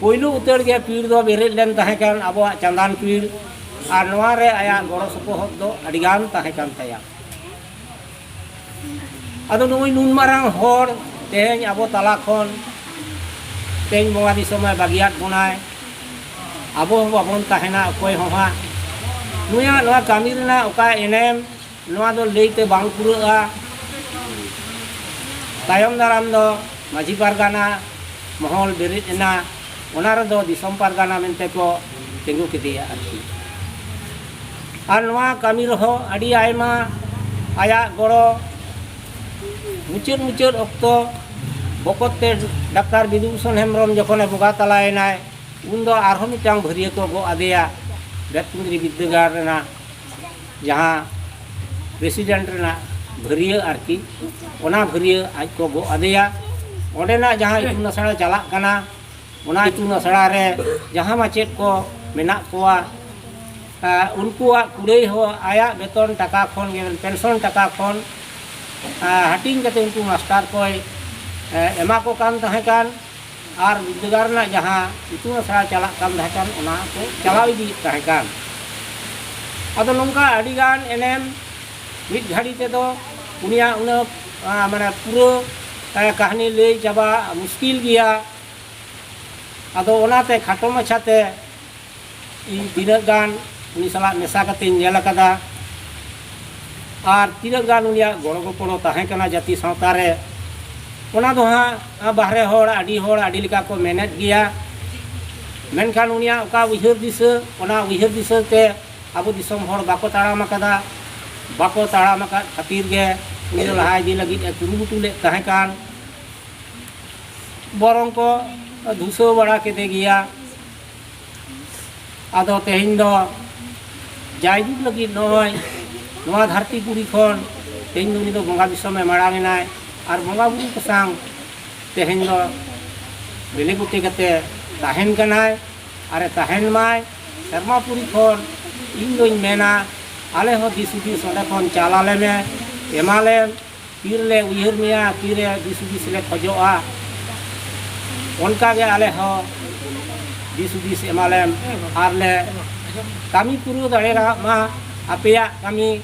ᱯᱳᱭᱞᱳ ᱩᱛᱟᱹᱨ ᱜᱮ ᱯᱤᱲ ᱫᱚ ᱵᱮᱨᱮᱫ ᱞᱮᱱ ᱛᱟᱦᱮᱸ ᱠᱟᱱ ᱟᱵᱚᱣᱟᱜ ᱪᱟᱸᱫᱟᱱ ᱯᱤᱲ, ᱟᱨ ᱱᱚᱣᱟ ᱨᱮ ᱟᱭᱟᱜ ᱜᱚᱲᱚ ᱥᱚᱯᱚᱦᱚᱫ ᱫᱚ ᱟᱹᱰᱤᱜᱟᱱ ᱛᱟᱦᱮᱸ ᱠᱟᱱ ᱛᱟᱭᱟ᱾ ᱟᱫᱚ ᱱᱩᱭ ᱱᱩᱱ ᱢᱟᱨᱟᱝ ᱦᱚᱲ ᱛᱮᱦᱮᱧ ᱟᱵᱚ ᱛᱟᱞᱟ ᱠᱷᱚᱱ ᱛᱮᱦᱮᱧ ᱵᱚᱸᱜᱟ ᱫᱤᱥᱚᱢᱮ ᱵᱟᱹᱜᱤᱭᱟᱫ ᱵᱚᱱᱟᱭ, ᱟᱵᱚ ᱦᱚᱸ ᱵᱟᱵᱚᱱ ᱛᱟᱦᱮᱱᱟ ᱚᱠᱚᱭ ᱦᱚᱸ ᱦᱟᱸᱜ᱾ ᱱᱩᱭᱟᱜ ᱱᱚᱣᱟ ᱠᱟᱹᱢᱤ ᱨᱮᱱᱟᱜ ᱚᱠᱟ ᱮᱱᱮᱢ, ᱱᱚᱣᱟ ᱫᱚ ᱞᱟᱹᱭᱛᱮ ᱵᱟᱝ ᱯᱩᱨᱟᱹᱜᱼᱟ᱾ ᱛᱟᱭᱚᱢ ᱫᱟᱨᱟᱢ ᱫᱚ ᱢᱟᱹᱡᱷᱤ ᱯᱟᱨᱜᱟᱱᱟ ᱢᱚᱦᱚᱞ ᱵᱮᱨᱮᱫ ᱮᱱᱟ, ᱚᱱᱟ ᱨᱮᱫᱚ ᱫᱤᱥᱚᱢ ᱯᱟᱨᱜᱟᱱᱟ ᱢᱮᱱᱛᱮ ᱠᱚ ᱛᱤᱸᱜᱩ ᱠᱮᱫᱮᱭᱟ ᱟᱨᱠᱤ᱾ ᱟᱨ ᱱᱚᱣᱟ ᱠᱟᱹᱢᱤ ᱨᱮᱦᱚᱸ ᱟᱹᱰᱤ ᱟᱭᱢᱟ ᱟᱭᱟᱜ ᱜᱚᱲᱚ᱾ ᱢᱩᱪᱟᱹᱫ ᱢᱩᱪᱟᱹᱫ ᱚᱠᱛᱚ ᱵᱚᱠᱚᱛ ᱛᱮ ᱰᱟᱠᱛᱟᱨ ᱵᱤᱫᱩ ᱵᱷᱩᱥᱚᱱ ᱦᱮᱢᱵᱨᱚᱢ ᱡᱚᱠᱷᱚᱱᱮ ᱵᱚᱸᱜᱟ ᱛᱟᱞᱟᱭᱮᱱᱟᱭ, ᱩᱱᱫᱚ ᱟᱨᱦᱚᱸ ᱢᱤᱫᱴᱟᱝ ᱵᱷᱟᱹᱨᱭᱟᱹ ᱠᱚ ᱜᱚᱜ ᱟᱫᱮᱭᱟ ᱵᱮᱛᱠᱩᱸᱫᱽᱨᱤ ᱵᱤᱨᱫᱟᱹᱜᱟᱲ ᱨᱮᱱᱟᱜ ᱡᱟᱦᱟᱸ ᱯᱨᱮᱥᱤᱰᱮᱱᱴ ᱨᱮᱱᱟᱜ ᱵᱷᱟᱹᱨᱭᱟᱹ ᱟᱨᱠᱤ, ᱚᱱᱟ ᱵᱷᱟᱹᱨᱭᱟᱹ ᱟᱡ ᱠᱚ ᱜᱚᱜ ᱟᱫᱮᱭᱟ᱾ ᱚᱸᱰᱮᱱᱟᱜ ᱡᱟᱦᱟᱸ ᱤᱛᱩᱱ ᱟᱥᱲᱟ ᱪᱟᱞᱟᱜ ᱠᱟᱱᱟ, ᱚᱱᱟ ᱤᱛᱩᱱ ᱟᱥᱲᱟ ᱨᱮ ᱡᱟᱦᱟᱸ ᱢᱟᱪᱮᱫ ᱠᱚ ᱢᱮᱱᱟᱜ ᱠᱚᱣᱟ, ᱟ, ᱩᱱᱠᱩᱣᱟᱜ ᱠᱩᱲᱟᱹᱭ ᱦᱚᱸ ᱟᱭᱟᱜ ᱵᱮᱛᱚᱱ ᱴᱟᱠᱟ ᱠᱷᱚᱱ ᱜᱮ, ᱯᱮᱱᱥᱚᱱ ᱴᱟᱠᱟ ᱠᱷᱚᱱ, ᱟ, ᱦᱟᱹᱴᱤᱧ ᱠᱟᱛᱮ ᱩᱱᱠᱩ ᱢᱟᱥᱴᱟᱨ ᱠᱚᱭ, ᱮ, ᱮᱢᱟ ᱠᱚ ᱠᱟᱱ ᱛᱟᱦᱮᱸ ᱠᱟᱱ᱾ ᱟᱨ ᱵᱤᱨᱫᱟᱹᱜᱟᱲ ᱨᱮᱱᱟᱜ ᱡᱟᱦᱟᱸ ᱤᱛᱩᱱ ᱟᱥᱲᱟ ᱪᱟᱞᱟᱜ ᱠᱟᱱ ᱛᱟᱦᱮᱸ ᱠᱟᱱ, ᱚᱱᱟ ᱠᱚ ᱪᱟᱞᱟᱣ ᱤᱫᱤᱭᱮᱫ ᱛᱟᱦᱮᱸ ᱠᱟᱱ᱾ ᱟᱫᱚ ᱱᱚᱝᱠᱟ ᱟᱹᱰᱤᱜᱟᱱ ᱮᱱᱮᱢ ᱢᱤᱫ ᱜᱷᱟᱹᱲᱤ ᱛᱮᱫᱚ ᱩᱱᱤᱭᱟᱜ ᱩᱱᱟᱹᱜ, ᱟ, ᱢᱟᱱᱮ ᱯᱩᱨᱟᱹ, ᱟ, ᱠᱟᱹᱦᱱᱤ ᱞᱟᱹᱭ ᱪᱟᱵᱟ ᱢᱩᱥᱠᱤᱞ ᱜᱮᱭᱟ᱾ ᱟᱫᱚ ᱚᱱᱟᱛᱮ ᱠᱷᱟᱴᱚ ᱢᱟᱪᱷᱟᱛᱮ ᱤᱧ ᱛᱤᱱᱟᱹᱜ ᱜᱟᱱ ᱩᱱᱤ ᱥᱟᱞᱟᱜ ᱢᱮᱥᱟ ᱠᱟᱛᱮᱧ ᱧᱮᱞ ᱟᱠᱟᱫᱟ ᱟᱨ ᱛᱤᱱᱟᱹᱜ ᱜᱟᱱ ᱩᱱᱤᱭᱟᱜ ᱜᱚᱲᱚ ᱜᱚᱯᱚᱲᱚ ᱛᱟᱦᱮᱸ ᱠᱟᱱᱟ ᱡᱟᱹᱛᱤ ᱥᱟᱶᱛᱟ ᱨᱮ, ᱚᱱᱟ ᱫᱚ ᱦᱟᱸᱜ ᱵᱟᱦᱨᱮ ᱦᱚᱲ, ᱟᱹᱰᱤ ᱦᱚᱲ ᱟᱹᱰᱤ ᱞᱮᱠᱟ ᱠᱚ ᱢᱮᱱᱮᱫ ᱜᱮᱭᱟ᱾ ᱢᱮᱱᱠᱷᱟᱱ ᱩᱱᱤᱭᱟᱜ ᱚᱠᱟ ᱩᱭᱦᱟᱹᱨ ᱫᱤᱥᱟᱹ, ᱚᱱᱟ ᱩᱭᱦᱟᱹᱨ ᱫᱤᱥᱟᱹ ᱛᱮ ᱟᱵᱚ ᱫᱤᱥᱚᱢ ᱦᱚᱲ ᱵᱟᱠᱚ ᱛᱟᱲᱟᱢ ᱟᱠᱟᱫᱟ᱾ ᱵᱟᱠᱚ ᱛᱟᱲᱟᱢ ᱟᱠᱟᱫ ᱠᱷᱟᱹᱛᱤᱨ ᱜᱮ ᱩᱱᱤ ᱫᱚ ᱞᱟᱦᱟ ᱤᱫᱤ ᱞᱟᱹᱜᱤᱫ ᱮ ᱠᱩᱨᱩᱢᱩᱴᱩ ᱞᱮᱫ ᱛᱟᱦᱮᱸ ᱠᱟᱱ᱾ ᱵᱚᱨᱚᱝ ᱠᱚ ᱫᱷᱩᱥᱟᱹᱣ ᱵᱟᱲᱟ ᱠᱮᱫᱮ ᱜᱮᱭᱟ᱾ ᱟᱫᱚ ᱛᱮᱦᱮᱧ ᱫᱚ ᱡᱟᱭᱡᱩᱜᱽ ᱞᱟᱹᱜᱤᱫ ᱱᱚᱜᱼᱚᱭ ᱱᱚᱣᱟ ᱫᱷᱟᱹᱨᱛᱤ ᱯᱩᱨᱤ ᱠᱷᱚᱱ ᱛᱮᱦᱮᱧ ᱫᱚ ᱩᱱᱤ ᱫᱚ ᱵᱚᱸᱜᱟ ᱫᱤᱥᱚᱢᱮ ᱢᱟᱲᱟᱝ ᱮᱱᱟᱭ᱾ ᱟᱨ ᱵᱚᱸᱜᱟ ᱵᱩᱨᱩ ᱠᱚ ᱥᱟᱶ ᱛᱮᱦᱮᱧ ᱫᱚ ᱵᱮᱞᱮ ᱜᱚᱴᱮ ᱠᱟᱛᱮ ᱛᱟᱦᱮᱱ ᱠᱟᱱᱟᱭ᱾ ᱟᱨᱮ ᱛᱟᱦᱮᱱ ᱢᱟᱭ ᱥᱮᱨᱢᱟ ᱯᱩᱨᱤ ᱠᱷᱚᱱ᱾ ᱤᱧ ᱫᱚᱧ ᱢᱮᱱᱟ, ᱟᱞᱮ ᱦᱚᱸ ᱫᱤᱥ ᱦᱩᱫᱤᱥ ᱚᱸᱰᱮ ᱠᱷᱚᱱ ᱪᱟᱞ ᱟᱞᱮ ᱢᱮ, ᱮᱢᱟᱞᱮᱢ᱾ ᱛᱤᱨᱮᱞᱮ ᱩᱭᱦᱟᱹᱨ ᱢᱮᱭᱟ, ᱛᱤᱨᱮ ᱫᱤᱥ ᱦᱩᱫᱤᱥ ᱞᱮ ᱠᱷᱚᱡᱚᱜᱼᱟ, ᱚᱱᱠᱟᱜᱮ ᱟᱞᱮ ᱦᱚᱸ ᱫᱤᱥ ᱦᱩᱫᱤᱥ ᱮᱢᱟᱞᱮᱢ, ᱟᱨ ᱞᱮ ᱠᱟᱹᱢᱤ ᱯᱩᱨᱟᱹᱣ ᱫᱟᱲᱮᱭᱟᱜ ᱢᱟ ᱟᱯᱮᱭᱟᱜ ᱠᱟᱹᱢᱤ,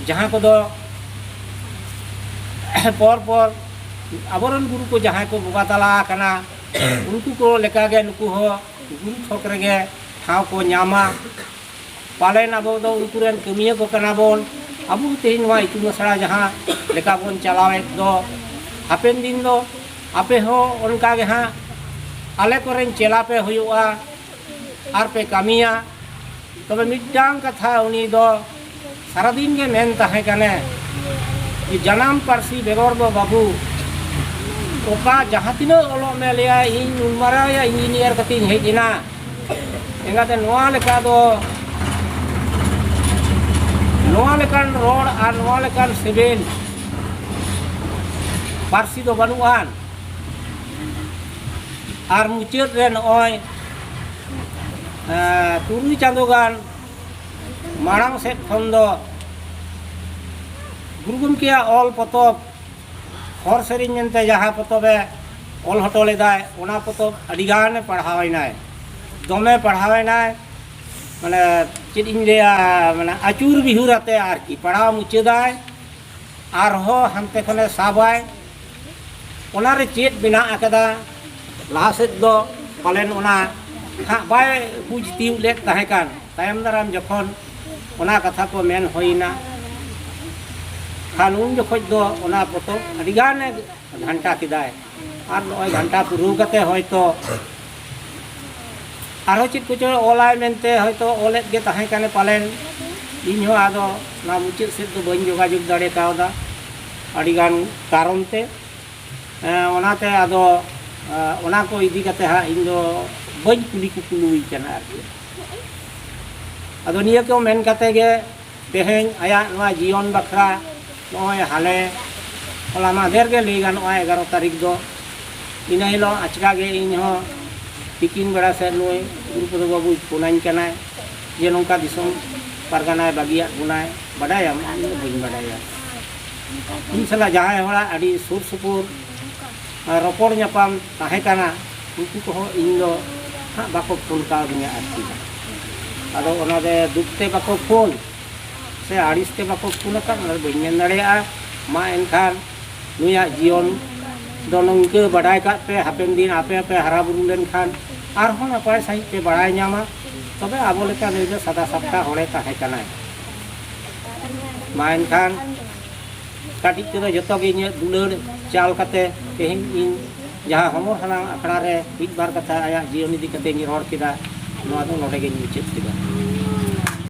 ᱡᱟᱦᱟᱸ ᱠᱚᱫᱚ ᱯᱚᱨ ᱯᱚᱨ ᱟᱵᱚᱨᱮᱱ ᱜᱩᱨᱩ ᱠᱚ ᱡᱟᱦᱟᱸᱭ ᱠᱚ ᱵᱚᱸᱜᱟ ᱛᱟᱞᱟ ᱟᱠᱟᱱᱟ, ᱩᱱᱠᱩ ᱠᱚ ᱞᱮᱠᱟᱜᱮ ᱱᱩᱠᱩ ᱦᱚᱸ ᱜᱩᱨᱩ ᱛᱷᱚᱠ ᱨᱮᱜᱮ ᱴᱷᱟᱶ ᱠᱚ ᱧᱟᱢᱟ᱾ ᱯᱟᱞᱮᱱ ᱟᱵᱚ ᱫᱚ ᱩᱱᱠᱩ ᱨᱮᱱ ᱠᱟᱹᱢᱤᱭᱟᱹ ᱠᱚ ᱠᱟᱱᱟ ᱵᱚᱱ᱾ ᱟᱵᱚ ᱛᱮᱦᱮᱧ ᱱᱚᱣᱟ ᱤᱛᱩᱱ ᱟᱥᱲᱟ ᱡᱟᱦᱟᱸ ᱞᱮᱠᱟ ᱵᱚᱱ ᱪᱟᱞᱟᱣᱮᱫ ᱫᱚ, ᱦᱟᱯᱮᱱ ᱫᱤᱱ ᱫᱚ ᱟᱯᱮ ᱦᱚᱸ ᱚᱱᱠᱟ ᱜᱮ ᱦᱟᱸᱜ ᱟᱞᱮ ᱠᱚᱨᱮᱱ ᱪᱮᱞᱟ ᱯᱮ ᱦᱩᱭᱩᱜᱼᱟ ᱟᱨ ᱯᱮ ᱠᱟᱹᱢᱤᱭᱟ᱾ ᱛᱚᱵᱮ ᱢᱤᱫᱴᱟᱝ ᱠᱟᱛᱷᱟ ᱩᱱᱤ ᱫᱚ ᱥᱟᱨᱟᱫᱤᱱ ᱜᱮ ᱢᱮᱱ ᱛᱟᱦᱮᱸ ᱠᱟᱱᱟ ᱡᱮ ᱡᱟᱱᱟᱢ ᱯᱟᱹᱨᱥᱤ ᱵᱮᱜᱚᱨ ᱫᱚ ᱵᱟᱹᱵᱩ, ᱚᱠᱟ ᱡᱟᱦᱟᱸ ᱛᱤᱱᱟᱹᱜ ᱚᱞᱚᱜ ᱢᱮ ᱞᱟᱹᱭᱟ, ᱤᱧ ᱱᱩᱱ ᱢᱟᱨᱟᱝ ᱤᱧᱡᱤᱱᱤᱭᱟᱨ ᱠᱟᱛᱮᱧ ᱦᱮᱡ ᱮᱱᱟ, ᱮᱸᱜᱟᱛᱮ ᱱᱚᱣᱟ ᱞᱮᱠᱟ ᱫᱚ, ᱱᱚᱣᱟ ᱞᱮᱠᱟᱱ ᱨᱚᱲ ᱟᱨ ᱱᱚᱣᱟ ᱞᱮᱠᱟᱱ ᱥᱤᱵᱤᱞ ᱯᱟᱹᱨᱥᱤ ᱫᱚ ᱵᱟᱹᱱᱩᱜ ᱟᱱ᱾ ᱟᱨ ᱢᱩᱪᱟᱹᱫ ᱨᱮ ᱱᱚᱜᱼᱚᱭ, ᱮᱸ, ᱛᱩᱨᱩᱭ ᱪᱟᱸᱫᱳ ᱜᱟᱱ ᱢᱟᱲᱟᱝ ᱥᱮᱫ ᱠᱷᱚᱱ ᱫᱚ ᱜᱩᱨᱩ ᱜᱚᱢᱠᱮᱭᱟᱜ ᱚᱞ ᱯᱚᱛᱚᱵ, ᱦᱚᱨ ᱥᱮᱨᱮᱧ ᱢᱮᱱᱛᱮ ᱡᱟᱦᱟᱸ ᱯᱚᱛᱚᱵᱮ ᱚᱞ ᱦᱚᱴᱚ ᱞᱮᱫᱟᱭ, ᱚᱱᱟ ᱯᱚᱛᱚᱵ ᱟᱹᱰᱤᱜᱟᱱᱮ ᱯᱟᱲᱦᱟᱣ ᱮᱱᱟᱭ, ᱫᱚᱢᱮ ᱯᱟᱲᱦᱟᱣ ᱮᱱᱟᱭ᱾ ᱢᱟᱱᱮ ᱪᱮᱫ ᱤᱧ ᱞᱟᱹᱭᱟ, ᱢᱟᱱᱮ ᱟᱹᱪᱩᱨ ᱵᱤᱦᱩᱨ ᱟᱛᱮ ᱟᱨᱠᱤ ᱯᱟᱲᱦᱟᱣ ᱢᱩᱪᱟᱹᱫᱟᱭ, ᱟᱨᱦᱚᱸ ᱦᱟᱱᱛᱮ ᱠᱷᱚᱱᱮ ᱥᱟᱵᱟᱭ᱾ ᱚᱱᱟᱨᱮ ᱪᱮᱫ ᱢᱮᱱᱟᱜ ᱟᱠᱟᱫᱟ ᱞᱟᱦᱟ ᱥᱮᱫ ᱫᱚ ᱯᱟᱞᱮᱱ ᱚᱱᱟ ᱦᱟᱸᱜ ᱵᱟᱭ ᱵᱩᱡᱽ ᱛᱤᱭᱳᱜ ᱞᱮᱫ ᱛᱟᱦᱮᱸ ᱠᱟᱱ᱾ ᱛᱟᱭᱚᱢ ᱫᱟᱨᱟᱢ ᱡᱚᱠᱷᱚᱱ ᱚᱱᱟ ᱠᱟᱛᱷᱟ ᱠᱚ ᱢᱮᱱ ᱦᱩᱭᱱᱟ, ᱠᱷᱟᱱ ᱩᱱ ᱡᱚᱠᱷᱚᱡ ᱫᱚ ᱚᱱᱟ ᱯᱚᱛᱚᱵ ᱟᱹᱰᱤᱜᱟᱱᱮ ᱜᱷᱟᱱᱴᱟ ᱠᱮᱫᱟᱭ᱾ ᱟᱨ ᱱᱚᱜᱼᱚᱭ ᱜᱷᱟᱱᱴᱟ ᱯᱩᱨᱟᱹᱣ ᱠᱟᱛᱮ ᱦᱚᱭᱛᱚ ᱟᱨᱦᱚᱸ ᱪᱮᱫ ᱠᱚᱪᱚᱭ ᱚᱞᱟᱭ ᱢᱮᱱᱛᱮ ᱦᱚᱭᱛᱚ ᱚᱞᱮᱫ ᱜᱮ ᱛᱟᱦᱮᱸ ᱠᱟᱱᱮ ᱯᱟᱞᱮᱱ᱾ ᱤᱧᱦᱚᱸ ᱟᱫᱚ ᱚᱱᱟ ᱢᱩᱪᱟᱹᱫ ᱥᱮᱫ ᱫᱚ ᱵᱟᱹᱧ ᱡᱳᱜᱟᱡᱳᱜᱽ ᱫᱟᱲᱮ ᱠᱟᱣᱫᱟ ᱟᱹᱰᱤᱜᱟᱱ ᱠᱟᱨᱚᱱ ᱛᱮ᱾ ᱮᱸ, ᱚᱱᱟᱛᱮ ᱟᱫᱚ, ᱮᱸ, ᱚᱱᱟ ᱠᱚ ᱤᱫᱤ ᱠᱟᱛᱮ ᱦᱟᱸᱜ ᱤᱧ ᱫᱚ ᱵᱟᱹᱧ ᱠᱩᱞᱤ ᱠᱩᱯᱩᱞᱩᱭ ᱠᱟᱱᱟ ᱟᱨᱠᱤ᱾ ᱟᱫᱚ ᱱᱤᱭᱟᱹ ᱠᱚ ᱢᱮᱱ ᱠᱟᱛᱮ ᱜᱮ ᱛᱮᱦᱮᱧ ᱟᱭᱟᱜ ᱱᱚᱣᱟ ᱡᱤᱭᱚᱱ ᱵᱟᱠᱷᱨᱟ ᱱᱚᱜᱼᱚᱭ ᱦᱟᱞᱮ ᱦᱚᱞᱟ ᱢᱟᱦᱫᱮᱨ ᱜᱮ ᱞᱟᱹᱭ ᱜᱟᱱᱚᱜᱼᱟ, ᱮᱜᱟᱨᱚ ᱛᱟᱹᱨᱤᱠᱷ ᱫᱚ, ᱤᱱᱟᱹ ᱦᱤᱞᱳᱜ ᱟᱪᱠᱟ ᱜᱮ ᱤᱧ ᱦᱚᱸ ᱛᱤᱠᱤᱱ ᱵᱮᱲᱟ ᱥᱮᱫ ᱱᱩᱭ ᱜᱩᱨᱩᱯᱚᱫᱚ ᱵᱟᱹᱵᱩᱭ ᱯᱷᱳᱱᱟᱹᱧ ᱠᱟᱱᱟᱭ ᱡᱮ ᱱᱚᱝᱠᱟ ᱫᱤᱥᱚᱢ ᱯᱟᱨᱜᱟᱱᱟᱭ ᱵᱟᱹᱜᱤᱭᱟᱜ ᱵᱚᱱᱟᱭ, ᱵᱟᱰᱟᱭᱟᱢ? ᱤᱧ ᱫᱚ ᱵᱟᱹᱧ ᱵᱟᱰᱟᱭᱟ᱾ ᱤᱧ ᱥᱟᱞᱟᱜ ᱡᱟᱦᱟᱸᱭ ᱦᱚᱲᱟᱜ ᱟᱹᱰᱤ ᱥᱩᱨ ᱥᱩᱯᱩᱨ ᱨᱚᱯᱚᱲ ᱧᱟᱯᱟᱢ ᱛᱟᱦᱮᱸ ᱠᱟᱱᱟ, ᱩᱱᱠᱩ ᱠᱚᱦᱚᱸ ᱤᱧ ᱫᱚ ᱦᱟᱸᱜ ᱵᱟᱠᱚ ᱯᱷᱳᱱ ᱠᱟᱣᱫᱤᱧᱟ ᱟᱨᱠᱤ᱾ ᱟᱫᱚ ᱚᱱᱟᱨᱮ ᱫᱩᱠ ᱛᱮ ᱵᱟᱠᱚ ᱯᱷᱳᱱ ᱥᱮ ᱟᱹᱲᱤᱥ ᱛᱮ ᱵᱟᱠᱚ ᱯᱷᱳᱱ ᱟᱠᱟᱫ, ᱚᱱᱟ ᱫᱚ ᱵᱟᱹᱧ ᱢᱮᱱ ᱫᱟᱲᱮᱭᱟᱜᱼᱟ᱾ ᱢᱟ ᱮᱱᱠᱷᱟᱱ ᱱᱩᱭᱟᱜ ᱡᱤᱭᱚᱱ ᱫᱚ ᱱᱚᱝᱠᱟᱹ ᱵᱟᱰᱟᱭ ᱠᱟᱜ ᱯᱮ, ᱦᱟᱯᱮᱱ ᱫᱤᱱ ᱟᱯᱮ ᱯᱮ ᱦᱟᱨᱟ ᱵᱩᱨᱩ ᱞᱮᱱᱠᱷᱟᱱ ᱟᱨᱦᱚᱸ ᱱᱟᱯᱟᱭ ᱥᱟᱺᱦᱤᱡ ᱯᱮ ᱵᱟᱲᱟᱭ ᱧᱟᱢᱟ᱾ ᱛᱚᱵᱮ ᱟᱵᱚ ᱞᱮᱠᱟ ᱱᱩᱭ ᱫᱚ ᱥᱟᱫᱟ ᱥᱟᱯᱴᱟ ᱦᱚᱲᱮ ᱛᱟᱦᱮᱸ ᱠᱟᱱᱟᱭ᱾ ᱢᱟ ᱮᱱᱠᱷᱟᱱ ᱠᱟᱹᱴᱤᱡ ᱛᱮᱫᱚ ᱡᱚᱛᱚ ᱜᱮ ᱤᱧᱟᱹᱜ ᱫᱩᱞᱟᱹᱲ ᱪᱟᱞ ᱠᱟᱛᱮ ᱛᱮᱦᱮᱧ ᱤᱧ ᱡᱟᱦᱟᱸ ᱦᱚᱢᱚᱨ ᱦᱟᱞᱟᱝ ᱟᱠᱷᱲᱟ ᱨᱮ ᱢᱤᱫ ᱵᱟᱨ ᱠᱟᱛᱷᱟ ᱟᱭᱟᱜ ᱡᱤᱭᱚᱱ ᱤᱫᱤ ᱠᱟᱛᱮᱧ ᱨᱚᱲ ᱠᱮᱫᱟ, ᱱᱚᱣᱟ ᱫᱚ ᱱᱚᱰᱮ ᱜᱮᱧ ᱢᱩᱪᱟᱹᱫ ᱠᱮᱫᱟ᱾